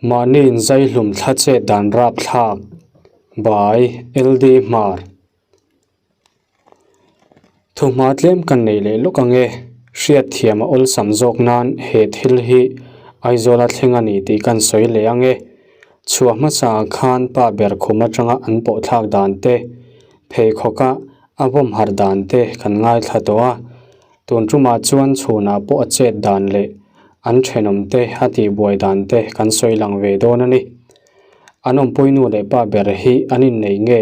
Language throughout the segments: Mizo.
Mahni inzai hlum thla chet dan rapthlak by LD Hmar. Thuhma tlem kan nei leh lawk ang e, hriatthiam a awlsam zawk nan he thil hi Aizawla thleng a ni tih kan sawi leh ang e. Chhuah hmasa ah khan pa ber khum atanga an pawhthlak dan te, pheikhawka a vawm harh dan te kan ngaithla tawh a. Tun tumah chuan chhunah pawh a chet dan leh an thenawm te a tihbuai dan te kan sawi lang ve dawn a ni. An awmpui nu leh pa ber hi an innei nge?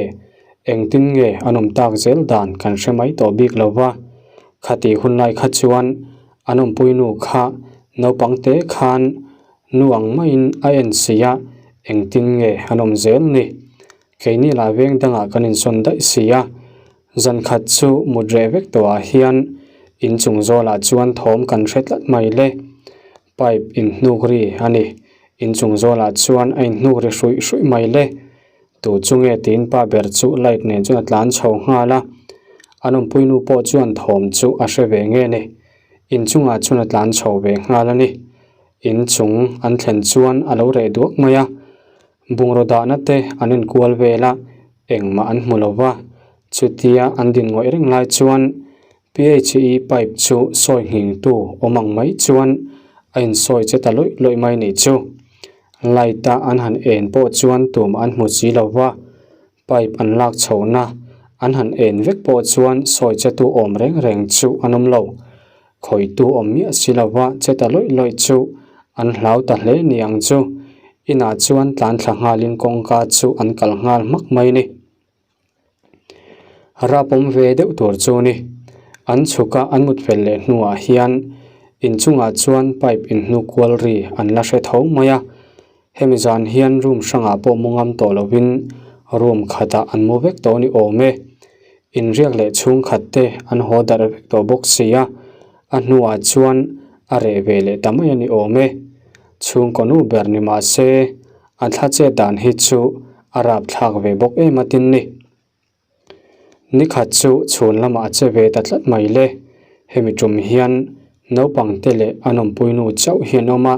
Engtin nge an awm tak zel dan kan hre mai tawh bik lo va. Khatih hun lai kha chuan an awmpui nu kha naupang te khan nu ang maiin a en si a, engtin nge an awm zel ni? Keini lah veng dangah kan insawn daih si a, zan khat chu mut reh vek tawhah hian inchung zawlah chuan thawm kan hre tlat mai le. Pipe inhnuk ri a ni. Inchung zawlah chuan a inhnuk ri hruih hruih mai le. Tu chu nge tiin pa ber chu light nen chuan a tlan chho nghal a. An awmpui nu pawh chuan thawm chu a hre ve nge ni. Inchungah chuan a tlan chho ve nghal a ni. Inchung an thlen chuan a lo reh duak mai a. Bungraw dahna te an inkual vel a, engmah an hmu lo va. Chutia an din ngawih reng lai chuan PHE pipe chu sawi nghingtu awm ang mai chuan a insawi che ta lawih lawih mai nih chu. Light a an han en pawh chuan tum an hmu si lo va, pipe an lak chhohna an han en vek pawh chuan sawi che tu awm reng reng chu an awm lo. Khawitu awm miah si lo va che ta lawih lawih chu an hlau ta hle ni ang chu. Inah chuan tlan thla nghalin kawngka chu an kal nghal hmak mai ni. Rap awm ve deuh tur chu ni. An chhuk a an mut fel leh hnuah hian inchungah chuan pipe inhnu kual ri an la hre tho mai a. Hemi zan hian room hrangah pawh mu ngam tawh lovin room khatah an mu vek tawh ni awm e. Inriak leh chhungkhat te an haw darh vek tawh bawk si a, a hnuah chuan a reh ve leh ta mai a ni awm e. Chhungkaw nu ber ni mah se A thla chet dan hi chu a rapthlak ve bawk em a tin ni. Nikhat chu chhun lamah a che ve ta tlat mai le. Hemi tum hian naupang te leh an awmpui nu chauh hi an awm a,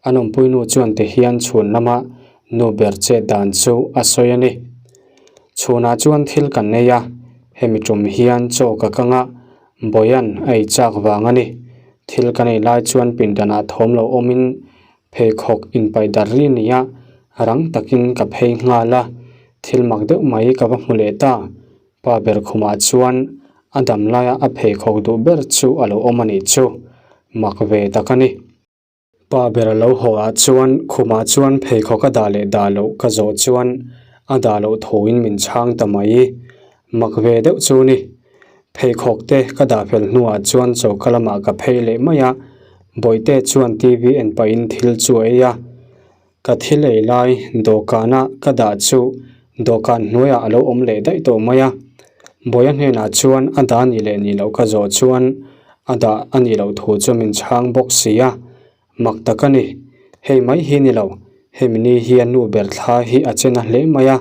an awmpui nu chuan ti hian chhun lama nu ber chet dan chu a sawi a ni. Chhunah chuan thil kan nei a, hemi tum hian chaw ka kang a, Bawian a ei chak vang a ni. Thil kan ei lai chuan pindanah thawm lo awmin Pheikhawk inpaih dar ri nia rang takin ka phei nghal a, thil mak deuh mai ka va hmu leh ta. Pa ber khumah chuan a dam laia a pheikhawk duh ber chu a lo awm a nih chu. Mak ve tak a ni. Pa ber a lo haw ah chuan khumah chuan pheikhawk a dah leh dah loh ka zawh chuan a dah loh thuin min chhang ta mai. Mak ve deuh chu ni. Pheikhawk te ka dah fel hnuah chuan choka lamah ka phei leh mai a, Bawihte chuan TV en pahin thil chu a ei a. Ka thil ei lai dawhkana ka dah chu dawhkan hnuaiah a lo awm leh daih tawh mai a. Bawia hnenah chuan a dah ni leh ni loh ka zawh chuan a dah a nih loh thu chu min chhang bawk si a. Mak tak a ni. Hei mai hi ni lo, hemi ni hian nu ber thla hi a che na hle mai a.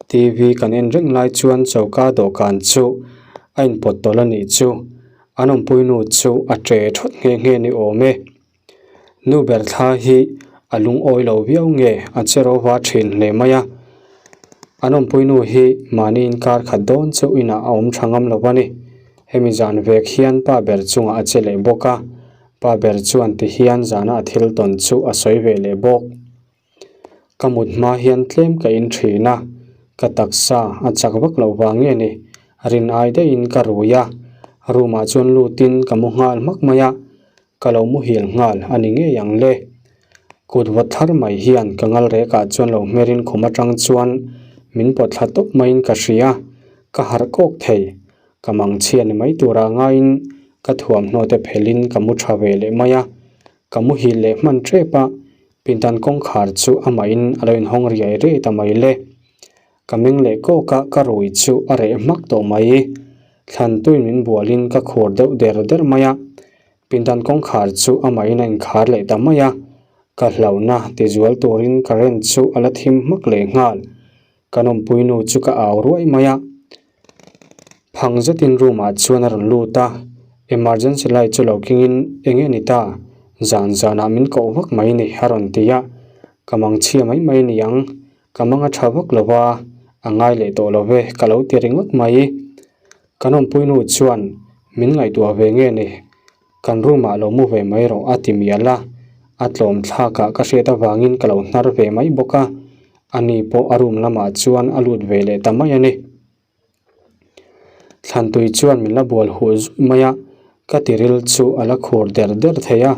TV kan en reng lai chuan choka dawhkan chu a inpawt tawlh a nih chu. An awmpui nu chu a che thawt nghe nghe ni awm e. Nu ber thla hi a lungawi lo viau nge a che rova thin hle mai a. An awmpui nu hi mahni inkar khat dawn chauh inah a awm tha ngam lo a ni. Hemi zan vek hian pa ber chungah a che leh bawk a. Pa ber chuan ti hian zana a thil tawn chu a sawi ve leh bawk. Ka mut hma hian tlem ka in thin a, ka taksa a chak vak loh vang nge ni, rin ai daihin ka rui a, room ah chuan lutin ka mu nghal hmak mai a, ka lo muhil nghal a ni ngei ang le. Kut vawt thar mai hian ka ngal rek ah chuan lo hmerin khum atang chuan min pawt thla tawp maiin ka hria, ka harh kawk thei. Ka mangchhia ni mai tura ngaiin ka thuamhnaw te phelhin ka mu tha ve leh mai a, ka muhil leh hman tep a, pindan kawngkhar chu amahin a lo inhawng riai riai ta mai le. Ka meng leh kawk a, ka rui chu a reh hmak tawh mai. Thlantuin min bualin ka khur deuh der der mai a, pindan kawngkhar chu amahin a inkhar leh ta mai a, ka hlauhna tizual turin current chu a la thim hmak leh nghal. Kan awmpui nu chu ka au ruai mai a, phang zetin room ah chuan a rawn lut a, emergency light chu lo kengin eng nge ni ta, zan zanah min koh vak mai ni a rawn ti a. Ka mangchhia mai mai a ni ang, ka mang a tha vak lo va, a ngai leh tawh lo ve ka lo ti ringawt mai. Kan awmpui nu chuan min ngaihtuah ve nge ni, kan room ah lo mu ve mai rawh a ti mial a, a tlawm thlak ah ka hriat avangin ka lo hnar ve mai bawk a, ani pawh a room lamah chuan a lut ve leh ta mai a ni. Thlantui chuan min la bual huh zui mai a, ka tiril chu a la khur der der thei a,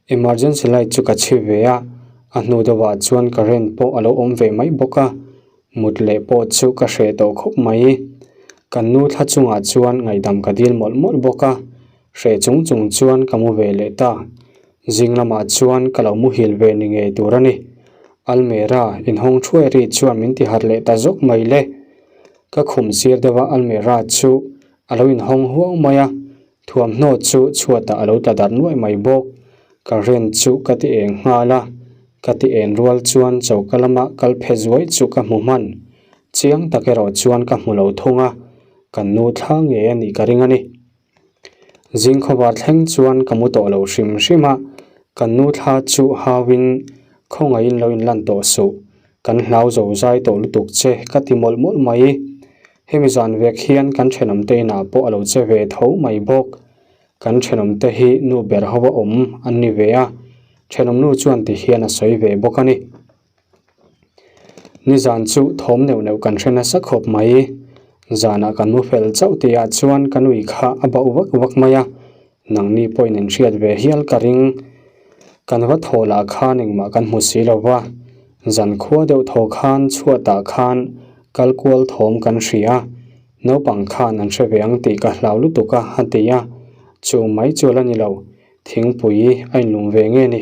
emergency light chu ka chhi ve a, a hnu deuhah chuan current pawh a lo awm ve mai bawk a, mut leh pawh chu ka hreh tawh khawp mai. Kan nu thla chungah chuan ngaihdam ka dil mawlh mawlh bawk a, hreh chung chung chuan ka mu ve leh ta. Zing lamah chuan ka lo muhil ve ni ngei tur a ni. Almera inhawng thuai ri chuan min ti harh leh ta zawk mai le. Ka khum sir deuh a almirah chu a lo inhawng huau mai a, thuamhnaw chu chhuatah a lo tla darh nuaih mai bawk. Ka ren chu ka ti eng nghal a, ka ti en rual chuan choka lama kal phe zuai chu ka hmu hman. Chiang tak erawh chuan ka hmu lo thung a, kan nu thla ngei a nih ka ring a ni. Zing khawvar thleng chuan ka mu tawh lo hrim hrim a, kan nu thla chu hauin khawngaihin lo inlan tawh suh, kan hlau zo zai tawh lutuk che ka ti mawlh mawlh mai. Hemi zan vek hian kan thenawm te inah pawh a lo che ve tho mai bawk. Kan thenawm te hi nu ber ho a awm an ni ve a, thenawm nu chuan ti hian a sawi ve bawk a ni. Nizan chu thawm neuh neuh kan hre nasa khawp mai. Zanah kan mu fel chauh tihah chuan ka nui kha a bauh vak vak mai a, nangni pawhin in hriat ve hial ka ring. Kan va thaw lah khan engmah kan hmu si lo va, zan khua deuh thaw khan chhuatah khan kal kual thawm kan hria a, naupang khan an hre ve ang tih ka hlau lutuk a a ti a, chu mai chu a la ni lo. Thingpui a inlung ve nge ni?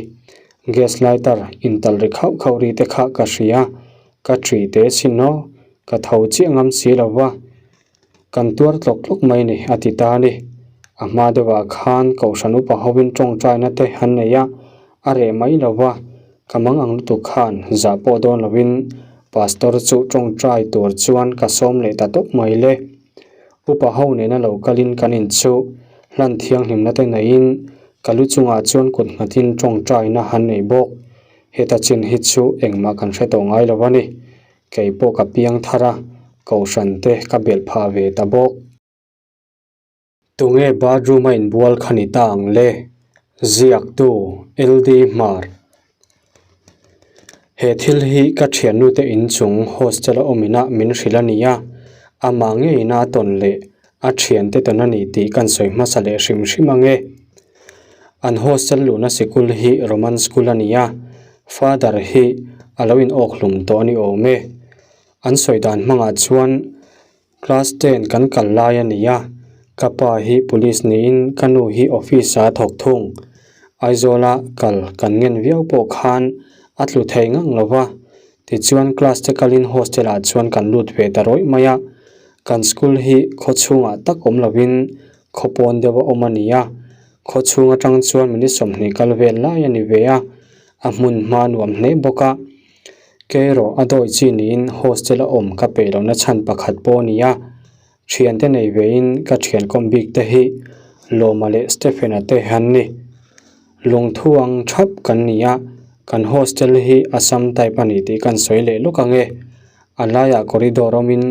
Gas lighter intalh ri khauh khauh ri te kha ka hria, ka ṭih teh sin aw, ka tho chiah ngam si lo va, kan tuar tlawk tlawk mai ni a ti ta a ni. A hma deuhah khan Kohhran upa hovin ṭawngṭaina te an nei a, a reh mai lo va, ka mang ang lutuk khan zah pawh dawn lovin Pastor chu ṭawngṭai tur chuan ka sawm leh ta tawp mai le. Upa ho nena lo kalin kan inchuh, hlan thianghlimna te neiin ka lu chungah chuan kut nghatin tawngtaina han nei bawk. Heta chin hi chu engmah kan hre tawh ngai lo a ni. Kei pawh ka piang thar a, kohhran te ka belh phah ve ta bawk. Tunge bathroom a inbual kha ni ta ang le? Ziaktu, LD Hmar. He thil hi ka thiannute inchung hostel a awm inah min hrilh a ni a, amah ngeiin a tawn leh a thiante tawn a ni tih kan sawi hmasa leh hrim hrim ang e. An hostel luhna sikul hi Roman school a ni a, father hi a lo in awk hlum tawh a ni awm e. An sawi dan hmangah chuan Class ten kan kal lai a ni a, ka pa hi police niin ka nu hi office ah a thawk thung. Aizawla kal kan ngen viau pawh khan a tlu thei ngang lo va, tichuan class te kalin hostel ah chuan kan lut ve ta rawih mai a. Kan school hi khaw chhungah tak awm lovin khaw pawn deuh a awm a ni a, khaw chhung atang chuan minute 20 kal vel lai a ni ve a, a hmun hma nuam hle bawk a. Kerawh a dawi chi niin hostel a awm ka peih lohna chhan pakhat pawh a ni a, thiante nei vein ka thian kawm bik te hi Lawma leh Stephen-a te an ni. Lungthu ang thap kan ni a, kan hostel hi Assam type a ni tih kan sawi leh lawk ang e. A laiah corridor awmin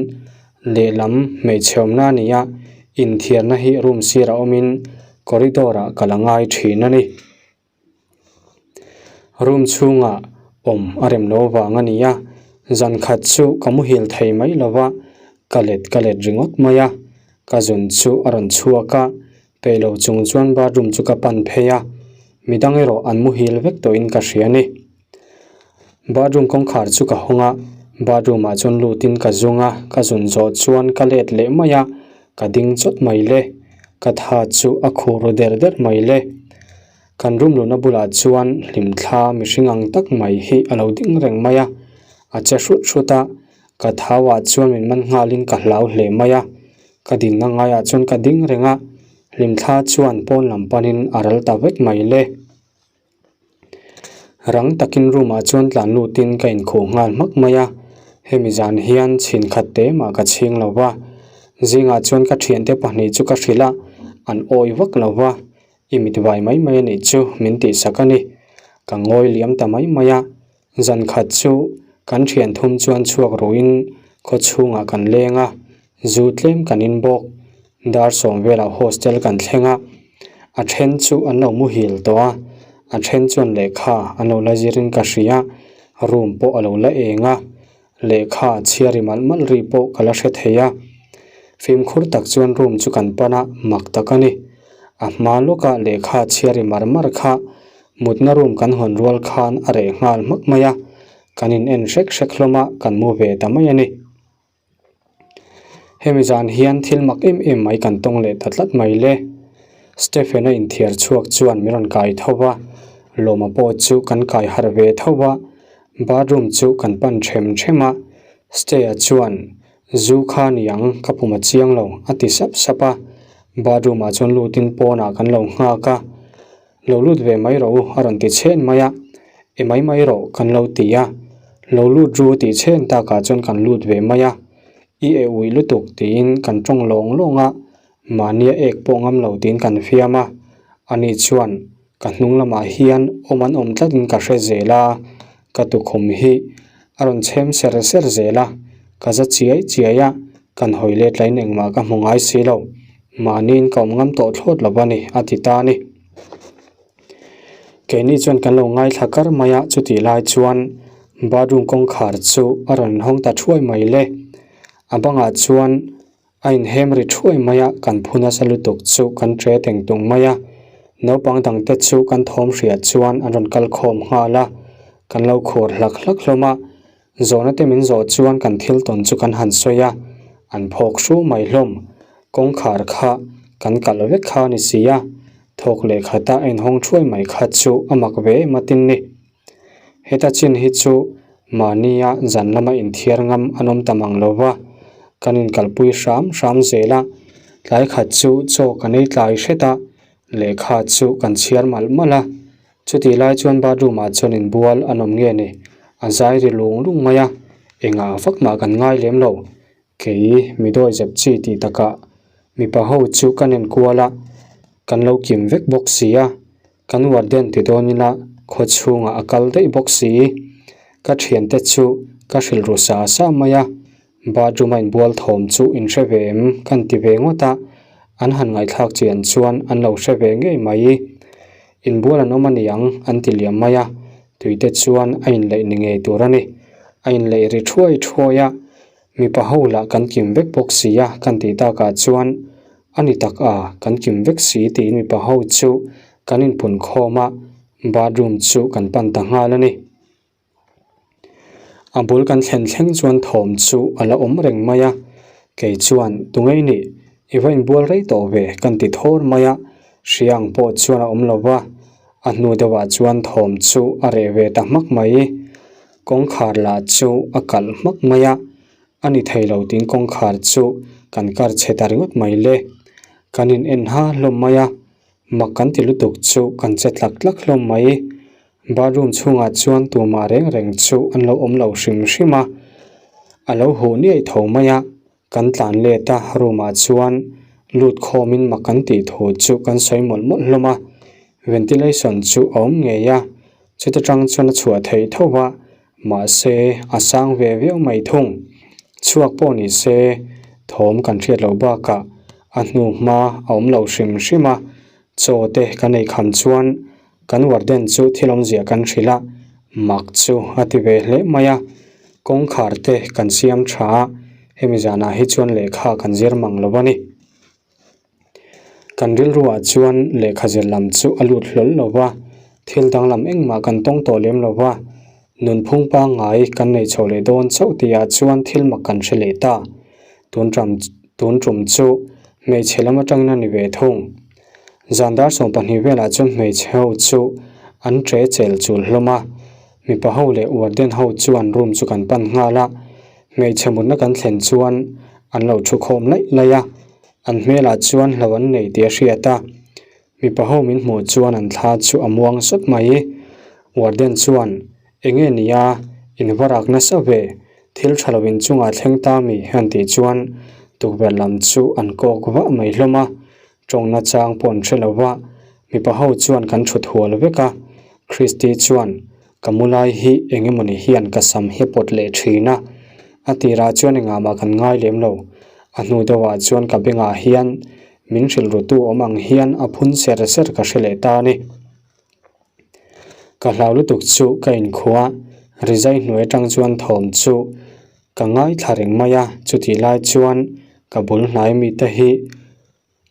lehlam hmeichhe awmna a ni a, inthiarna hi room sirah awmin corridor-ah ka la ngai thin a ni. Room chhungah awm a rem lo vang a ni a, zan khat chu ka muhil thei mai lo va, ka let ka let ringawt mai a, ka zun chu a rawn chhuak a, peih lo chung chuan bathroom chu ka pan phei a, midang erawh an muhil vek tawhin ka hria a ni. Bathroom kawngkhar chu ka hawng a, bathroom ah chuan lutin ka zung a, ka zun zawh chuan ka let leh mai a, ka ding chawt mai le, ka tha chu a khuh ru der der mai le. Kan room luhna bulah chuan hlimthla mihring ang tak mai hi a lo ding reng mai a, a che hrut hrut a, ka thau ah chuan min man nghalin ka hlau hle mai a, ka dinna ngaiah chuan ka ding reng a, hlimthla chuan pawn lam panin a ral ta vek mai le. Rang takin room ah chuan tlan lutin ka inkhuh nghal hmak mai a, hemi zan hian chhin khat te mah ka chhing lo va, zingah chuan ka thiante pahnih chu ka hrilh a, an awi vak lo va, I mit vai mai mai a nih chu min tihsak a ni. Ka ngawi liam ta mai mai a. Zan khat chu kan thian thum chuan chhuak ruhin khaw chhungah kan leng a, zu tlem kan in bawk. Dar sawm velah hostel kan thleng a, a then chu an lo muhil tawh a, a then chuan lehkha an lo la zirin ka hria, room pawh a lo la eng a, lehkha chhiar ri malh malh ri pawh ka la hre thei a. Fimkhur tak chuan room chu kan pan a, mak tak a ni. A hma lawkah lehkha chhiar ri mar mar kha Mutna room kan hawn rual khan a reh nghal hmak mai a, kan in en hrek hrek hlawm a, kan mu ve ta mai a ni. Hemi zan hian thil mak em em mai kan tawng leh ta tlat mai le. Stephen-a inthiar chhuak chuan min rawn kai tho va, Lawma pawh chu kan kai harh ve tho va, bathroom chu kan pan them them a, Stay-a chuan zu kha niang ka pum a chiang lo a ti sap sap a, bathroom ah chuan lutin pawnah kan lo nghak a. Lo lut ve mai rawh u a rawn ti chhen mai a, E mai mai rawh kan lo ti a, lo lut ru tih chhen takah chuan kan lut ve mai a, I eh uih lutuk tiin kan tawng lawng lawng a, mahnia ek pawh ngam lo tiin kan fiam a, ani chuan ka hnung lamah hian awm an awm tlatin ka hre zel a, ka tukhum hi a rawn chhem ser ser zel a, ka za chiai chiai a, kan hawi let lain engmah ka hmu ngai si lo. Mahniin ka awm ngam tawh thlawt lo a ni, a ti ta a ni. Keini chuan kan lo ngaithla kar mai a, chutih lai chuan bathroom kawngkhar chu a rawn hawng ta thuai mai le. A bangah chuan a inhem ri thuai mai a, kan phu nasa lutuk chu kan ṭe teng tung mai a. Naupang dangte chu kan thawm hriat chuan an rawn kal khawm nghal a, kan lo khur hlak hlak hlawm a. Zawhna te min zawh chuan kan thil tawn chu kan han sawi a, an phawk hru mai hlawm. Kawngkhar kha kan kalh vek kha a ni si a, thawk leh khata a inhawng thuai mai kha chu a mak ve em a tin ni. Heta chin hi chu mahnia zan lama inthiar ngam an awm ta mang lo va, kan inkalpui hram hram zel a, tlai khat chu chaw kan ei tlai hret a, lehkha chu kan chhiar malh malh a. Chutih lai chuan bathroom ah chuan inbual an awm nge ni? A zai ri lung lung mai a, engah vak mah kan ngai lem lo. Kei mi dawi zep chi tih takah mipa ho chu kan enkual a, kan lo kim vek bawk si a, kan warden ti dawn ila khaw chhungah a kal daih bawk si. Ka thiante chu ka hrilh ru sa sa mai a, bathroom a inbual thawm chu in hre ve em kan ti ve ngawt a, an han ngaihthlak chian chuan an lo hre ve ngei mai. Inbual an awm a ni ang an ti liam mai a, tuite chuan a inleih ni ngei tur a ni. A inleih ri thuai thuai a, mipa ho lah kan kim vek bawk si a kan tih takah chuan a ni tak a, kan kim vek si tiin mipa ho chu kan inpun khawm a, bathroom chu kan pan ta nghal a ni. A bul kan thlen thleng chuan thawm chu a la awm reng mai a, kei chuan tungei nih i va inbual rei tawh ve kan ti thawr mai a, hria ang pawh chuan a awm lo va, a hnu deuhah chuan thawm chu a reh ve ta hmak mai. Kawngkhar lah chu a kalh hmak mai a, a ni thei lo tiin kawngkhar chu kan kar chhe ta ringawt mai le. Kan in en ha hlawm mai a, mak kan ti lutuk chu kan che tlak tlak hlawm mai. Bathroom chhungah chuan tumah reng reng chu an lo awm lo hrim hrim a, a lo huh niaih tho mai a, kan tlan let a, room ah chuan lut khawmin mak kan tih thu chu kan sawi mawlh mawlh hlawm a, ventilation chu a awm ngei a, chuta tang chuan a chhuah theih tho va, mahse a sang ve viau mai thung, chhuak pawh ni se thawm kan hriat loh bakah a hnu hma a awm lo hrim hrim a, chaw te kan ei kham chuan Kan warden chu thil awmzia kan hrilh a, mak chu a ti ve hle mai a, kawngkhar te kan siam tha a, hemi zanah hi chuan lehkha kan zir mang lo a ni. Kan rilruah chuan lehkha zir lam chu a lut hlawl lo va, thil danglam engmah kan tawng tawh lem lo va, nunphung pangngai kan nei chho leh dawn chauh tihah chuan thil mak kan hre leh ta. Tun ṭam tun ṭum chu hmeichhe lam atangin a ni ve thung. Zan dar 12 velah chuan hmeichhe ho chu an ṭe chel chul hlawm a, mipa ho leh warden ho chuan room chu kan pan nghal a, hmeichhe mutna kan thlen chuan an lo thu khawm laih laih a, an hmelah chuan hlo an nei tih a hriat a, mipa ho min hmuh chuan an thla chu a muang sawt mai. Warden chuan Enge nia, in va rak nasa ve, thil tha lo in chungah thleng ta mi han tih chuan tukverh lam chu an kawk vah mai hlawm a, tawngna chang pawh an hre lo va, mipa ho chuan kan thut hual vek a, Christy chuan. Ka mu lai hi eng emawni hian ka sam hi a pawt leh thin a, a tirah chuan engah mah kan ngai lem lo. A hnu deuhah chuan ka bengah hian min hrilh rutu awm ang hian a phun ser ser ka hre leh ta a ni. Ka hlau lutuk chu ka inkhua rizai hnuai atang chuan thawm chu ka ngaithla reng mai a, chutih lai chuan ka bul hnai mite hi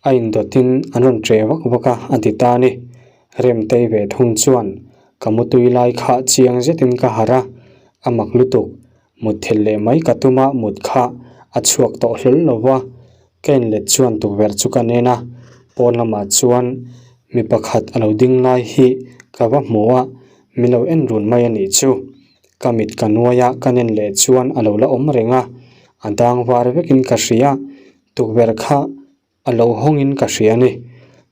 A indawtin an rawn ṭe vak vak a, a ti ta a ni. Remtei ve thung chuan ka mutui lai kha chiang zetin ka harh a, a mak lutuk. Mutthilh leh mai ka tum a, mut kha a chhuak tawh hlawl lo va. Ka inlet chuan tukverh chu ka nen a, pawn lamah chuan mi pakhat a lo ding lai hi ka va hmu a, min lo en run mai a nih chu. Ka mit ka nuai a, ka nen leh chuan a lo la awm reng a, a dang var vekin ka hria. Tukverh kha a lo hawngin ka hria a ni.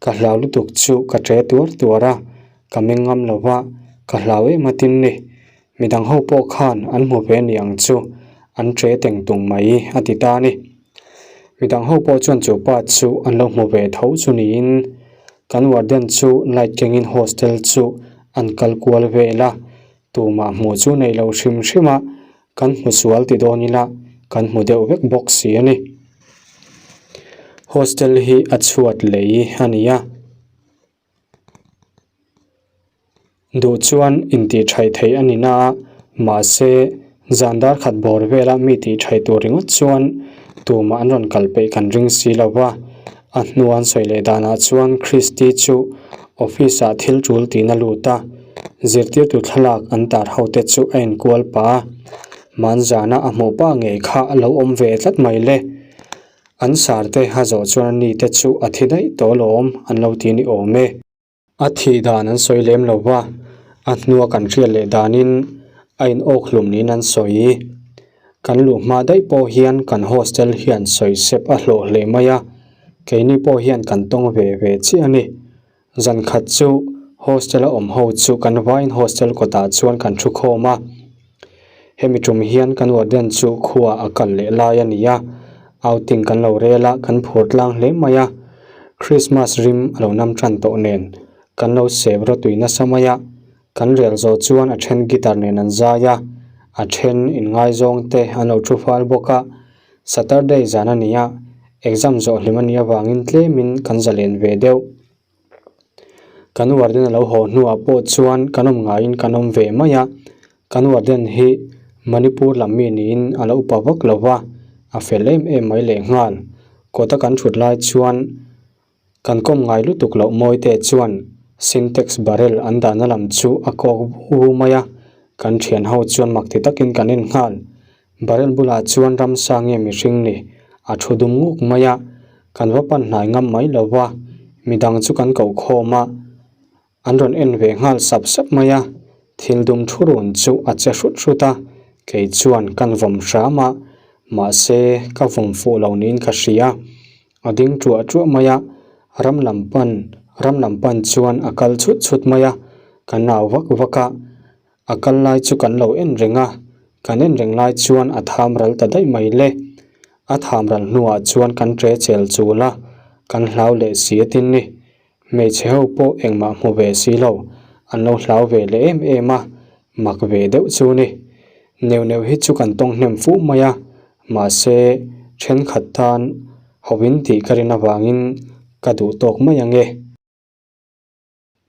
Ka hlau lutuk chu ka ṭe tuar tuar a, ka meng ngam lo va, ka hlau em atin ni. Midang ho pawh khan an hmu ve ni ang chu, an ṭe teng tung mai a ti ta a ni. Midang ho pawh chuan chu pa chu an lo hmu ve tho chu niin kan warden chu light kengin hostel chu an kal kual vel a, tumah hmuh chu nei lo hrim hrim a, Kan hmu sual ti dawn ila kan hmu deuh vek bawk si a ni. Hostel hi a chhuat lei a ni a. Duh chuan intih thaih theih a ni na a, mahse zan dar khat bawr vela mi tih thaih tur ringawt chuan tumah an rawn kal peih kan ring si lo va. A hnuan sawi leh danah chuan Christy chu office ah thil tul tiin a lut a, zirtirtu thlalak an tar ho te chu a enkual pah a, hmanzana a hmuh pah ngei kha a lo awm ve tlat mai le. An sar te a zawh chuan a ni te chu a thi daih tawh alawm an lo ti ni awm e. A thih dan an sawi lem lo va, a hnua kan hriat leh danin a in awk hlum niin an sawi. Kan luh hma daih pawh hian kan hostel hian sawi sep a hlawh hle mai a, keini pawh hian kan tawng ve ve chiah a ni. Zan khat chu hostel a awm ho chu kan vaiin hostel kawtah chuan kan thu khawm a. Hemi tum hian kan warden chu khua a kal leh lai a ni a, outing kan lo rel a, kan phur tlang hle mai a. Christmas rim a lo nam tan tawh nen kan lo sep rawtui nasa mai a, kan rel zawh chuan a then guitar nen an zai a, a then inngaizawng te an lo thu fal bawk a. Saturday zan a ni a, exam zawh hlim a nih avangin tlemin kan zalen ve deuh. Kan warden a lo haw hnuah pawh chuan kan awm ngaiin kan awm ve mai a, kan warden hi Manipur lam mi niin a lo upa vak lo va, a fel em em mai lehnghal. Kawta kan thut lai chuan kan kawm ngai lutuk loh Mawite chuan Sintex barrel an dahna lam chu a kawk vu vu mai a, kan thian ho chuan mak ti takin kan en nghal. Barrel bulah chuan ramsa nge mihring ni a thu dum nguk mai a, kan va pan hnai ngam mai lo va, midang chu kan koh khawm a, an rawn en ve nghal sap sap mai a, thil dum thu run chu a che hrut hrut a, kei chuan kan vawm hram a, mahse ka vawm fuh lo niin ka hria, a ding tuah tuah mai a, ram lam pan ram lam pan chuan a kal chhut chhut mai a, kan au vak vak a. A kal lai chu kan lo en reng a, kan en reng lai chuan a tham ral ta daih mai le. A tham ral hnuah chuan kan ṭe chel chul a, kan hlau leh si a tin ni. Hmeichhe ho pawh engmah hmu ve si lo, an lo hlau ve leh em em a, mak ve deuh chu ni. Neuh neuh hi chu kan tawng hnem fuh mai a, mahse thenkhat tan hawin tih ka rin avangin ka duh tawk mai ang e.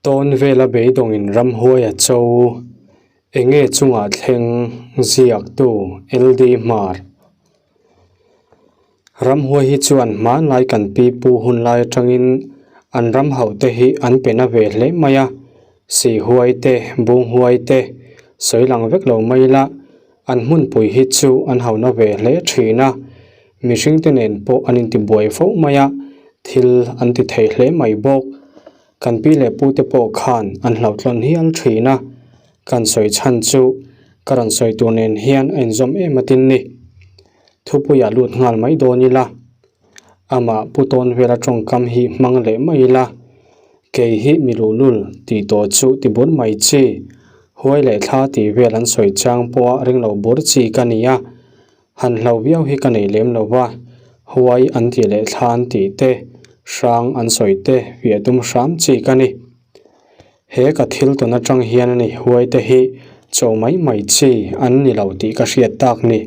Tawn vela beidawngin ramhuai a cho, enge chungah thleng ziaktu LD Hmar. Ramhuai hi chuan hmanlai kan pi pu hun lai atangin an ram hauh te hi an pe na ve hle mai a, Sihhuai te, Bunghuai te sawi lang vek lo mai ila an hmunpui hi chu an hau na ve hle thin a, mihring te nen pawh an intibuai fo mai a, thil an ti thei hle mai bawk. Kan pi leh pu te pawh khan an hlauhtlawn hial thin a, kan sawi chhan chu ka rawn sawi tur nen hian a inzawm em atin ni. Thupuiah lut nghal mai dawn ila, amah Pu Tawn vela tawngkam hi hmang leh mai ila, kei hi mi luhlul tih tawh chu ti bur mai chi, huai leh thla tih vel an sawi chang pawha ringlo bur chi ka ni a, Han hlo viau hi ka nei lem lo va, huai an tih leh thla an tih te, hrang an sawi te fiah tum hram chi ka ni. He ka thil tawn atang hian a ni huai te hi Cho mai mai chi an ni lo tih ka hriat tak ni.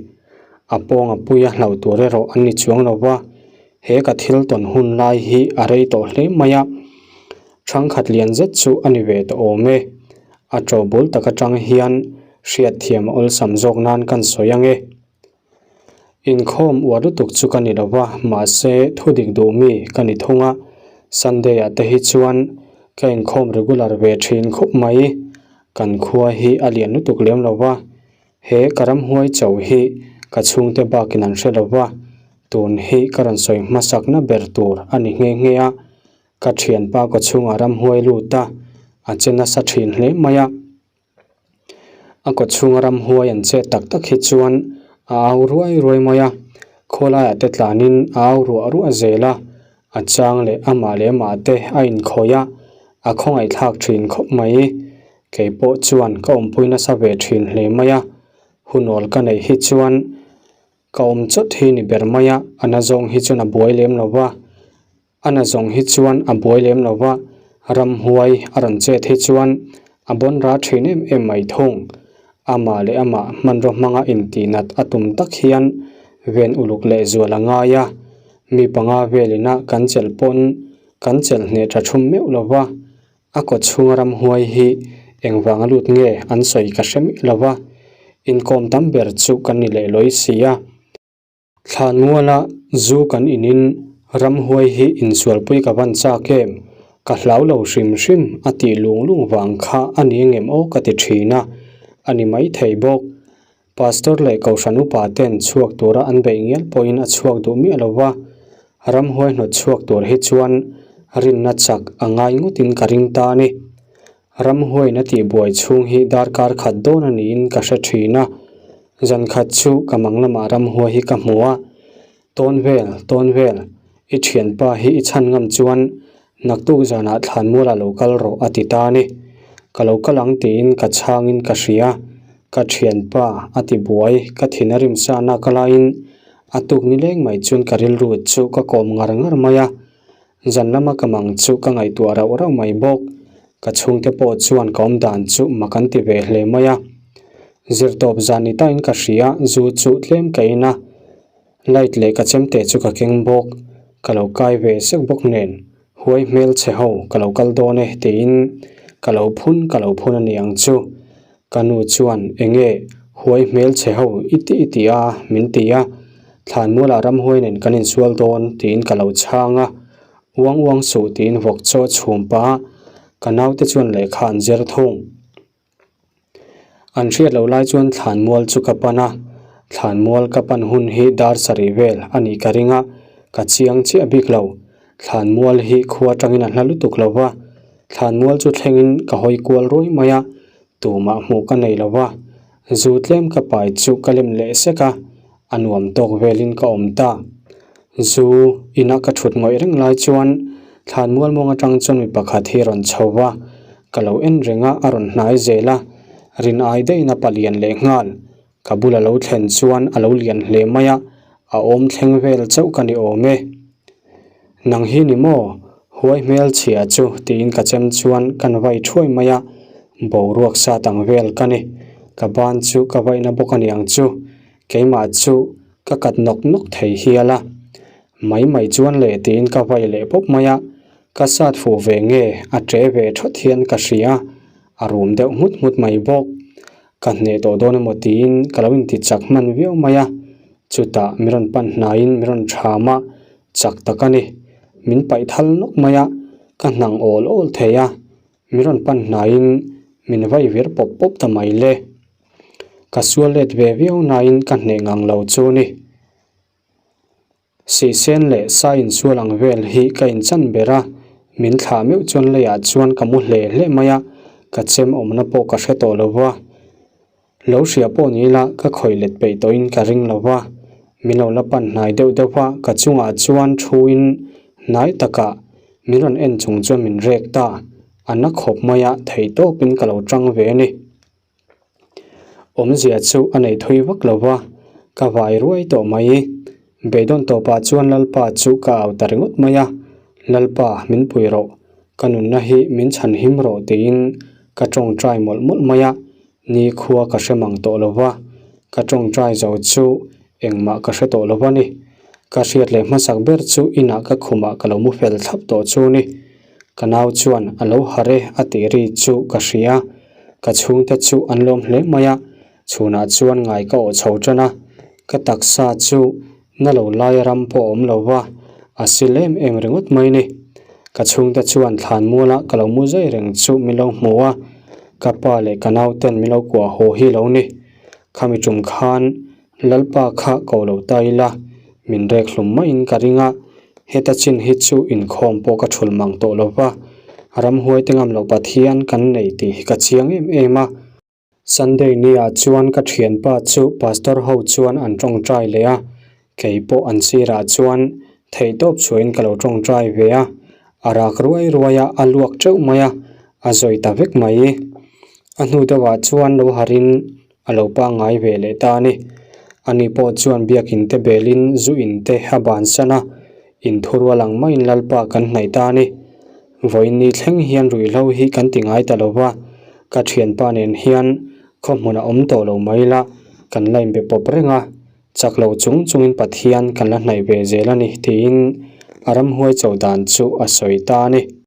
A pawng a pui a hlauh tur erawh an ni chuang lo va, he ka thil tawn hun lai hi a rei tawh hle mai a. Thangkhat lian zet chu a ni ve tawh awm e. A to bul tak atang hian hriatthiam a awlsam zawk nan kan sawi ang e. Inkhawm uar lutuk chu ka ni lo va, mahse thu dik duh mi ka ni thung a, Sunday ah te hi chuan ka inkhawm regular ve thin khawp mai. Kan khua hi a lian lutuk lem lo va, he ka ramhuai cho hi ka chhungte bakin an hre lo va, tun hi ka rawn sawi hmasakna ber tur a ni nghe nghe a, ka thianpa ka chhungah ramhuai lut a, a che nasa thin hle mai a. A kaw chhunga ramhuai an chet tak tak hi chuan a au ruai ruai mai a, khawlaiah te tlanin a au ruah ruah zel a, a chang leh amah leh amah te a inkhawih a, a khawngaihthlak thin khawp mai. Kei pawh chuan ka awmpui nasa ve thin hle mai a, hunawl ka neih hi chuan ka awm chawt hi ni ber mai a, a nazawng hi chuan a buai lem lo va. A na zawng hi chuan a buai lem lo va, ramhuai a rawn chet hi chuan a bawn ra thin em em mai thung. Amah leh amah hmanraw hmanga intihnat a tum tak hian ven uluk leh zual a ngai a, mi panga velina kan chelh pawn kan chelh hneh tha thum meuh lo va, a kaw chhunga ramhuai hi engvanga lut nge an sawi ka hre miah lo va, inkawm tam ber chu kan ni leh lawi si a. Thlanmuala zu kan inin ramhuai hi insualpui ka van chak em? Ka hlau lo hrim hrim a tih lung lung vang kha a ni engem aw ka ti thin a, a ni maithei bawk. Pastor leh Kohhran upa ten chhuak tura an beih ngial pawhin a chhuak duh miah lo va, ramhuai hnawt chhuak tur hi chuan rinna chak a ngai ngawtin ka ring ta a ni. Ramhuaina tihbuai chhung hi darkar khat dawn a niin ka hre thin a, zan khat chu ka mang lamah ramhuai hi ka hmu a, tawn vel, tawn vel, i thianpa hi i chhan ngam chuan naktuk zanah thlanmualah lo kal rawh a ti ta a ni. Ka lo kal ang tiin ka chhangin ka hria, ka thianpa a tibuai, ka thin a rimsa nak laiin a tuk nileng mai chuan ka rilru chu ka kawm ngar ngar mai a, Zan lama ka mang chu ka ngaihtuah rauh rauh mai bawk. Ka chhungte pawh chuan ka awm dan chu mak an ti ve hle mai a. Zirtawp zan ni tain ka hria, zu chu tlem ka in a. Light leh ka chemte chu ka keng bawk. Ka lo kai ve sek bawk nen, huai hmel chhe ho ka lo kal dawn e tiin ka lo phun ka lo phun a ni ang chu. Ka nu chuan enge huai hmel chhe ho i ti i ti a min ti a, thlanmualah ramhuai nen kan insual dawn tiin ka lo chhang a, uang uang suh tiin vawk chaw a chhum pah a, ka naute chuan lehkha an zir thung. An hriat loh lai chuan thlanmual chu ka pan a, thlanmual ka pan hun hi dar sarih vel a nih ka ring a, ka chiang chiah bik lo. Thlanmual hi khua atangin a hla lutuk lo va, thlanmual chu thlengin ka hawi kual ruai mai a, tumah hmuh ka nei lo va, zu tlem ka pai chu ka lem leh sek a, a nuam tawk velin ka awm ta. Zu ina ka thut ngawih reng lai chuan thlanmual mawng atang chuan mi pakhat hi a rawn chho va, ka lo en reng a, a rawn hnai zel a, rin ai daihin a palian leh nghal. Ka bul a lo thlen chuan a lo lian hle mai a, a awm thleng vel chauh ka ni awm e. Nang hi ni maw? Huai hmel chhia chu tiin ka chem chuan kan vai thuai mai a, boruak sat ang vel ka ni. Ka ban chu ka vaihna bawk a niang chu, keimah chu ka kat nawk nawk thei hial a. Mai mai chuan leh tiin ka vai leh pawp mai a, ka sat fuh ve nge a ṭe ve thawt hian ka hria, a rum deuh nghut nghut mai bawk. Ka hneh tawh dawn emaw tiin ka lo inti chak hman viau mai a, chutah min rawn pan hnaiin min rawn ṭham a, chak tak a ni. Min paih thal nawk mai a, ka hnang awl awl thei a, min rawn pan hnaiin min vai vir pawp pawp ta mai le. Ka sual let ve viau nain ka hneh ngang lo chu ni. Sihsen leh sa insual ang vel hi ka inchan ber a, min thlah meuh chuan leiah chuan ka mu hle hle mai a, ka chem awmna pawh ka hre tawh lo va. Lo hria pawh ni ila ka khawih let peih tawhin ka ring lo va, min lo la pan hnai deuh deuh a, ka chungah chuan thuin hnai takah min rawn en chung chuan min rek ta, a na khawp mai a, theihtawpin ka lo tang ve a ni. Awmzia chu a nei thui vak lo va, ka vai ruai tawh mai. Beidawn tawpah chuan Lalpa chu ka au ta ringawt mai a, Lalpa, min pui rawh, ka nunna hi min chhan him rawh tiin ka tawngtai mawlh mawlh mai a. Ni khua ka hre mang tawh lo va, ka tawngtai zo chu engmah ka hre tawh lo va ni. Ka hriat leh hmasak ber chu inah ka khumah ka lo mu fel thlap tawh chu ni. Ka nau chuan a lo harh e a tih ri chu ka hria. Ka chhungte chu an lawm hle mai a, chhunah chuan ngai ka awh chho tan a, ka taksa chu na lo laia ram pawh a awm lo va, a sil em em ringawt mai ni. Ka chhungte chuan thlan muala ka lo mu zai reng chu min lo hmu a, ka pa leh ka nauten min lo kuah haw hi lo ni. Khami tum khan Lalpa kha ko lo ta ila, min rek hlum maiin ka ring a, heta chin hi chu inkhawm pawh ka thul mang tawh lo va, ramhuai te ngam loh Pathian kan nei tih hi ka chiang em em a. Sunday ni ah chuan ka thianpa chu pastor ho chuan an tawngtai leh a, kei pawh an sirah chuan theihtawp chhuahin ka lo tawngtai ve a, a rak ruai ruai a, a luak teuh mai a, a zawi ta vek mai. A hnu deuhah chuan lo harin a lo pangngai ve leh ta a ni. Ani pawh chuan biakin te belin zu in te a bansan a, inthurual ang maiin Lalpa kan hnaih ta a ni. Vawiin ni thleng hian ruihhlo hi kan ti ngai ta lo va, ka thianpa nen hian khaw hmunah awm tawh lo mai la, kan la inbe pawp reng a, chak lo chung chungin Pathian kan la hnaih ve zel a ni tiin a ramhuai cho dan chu a sawi ta a ni.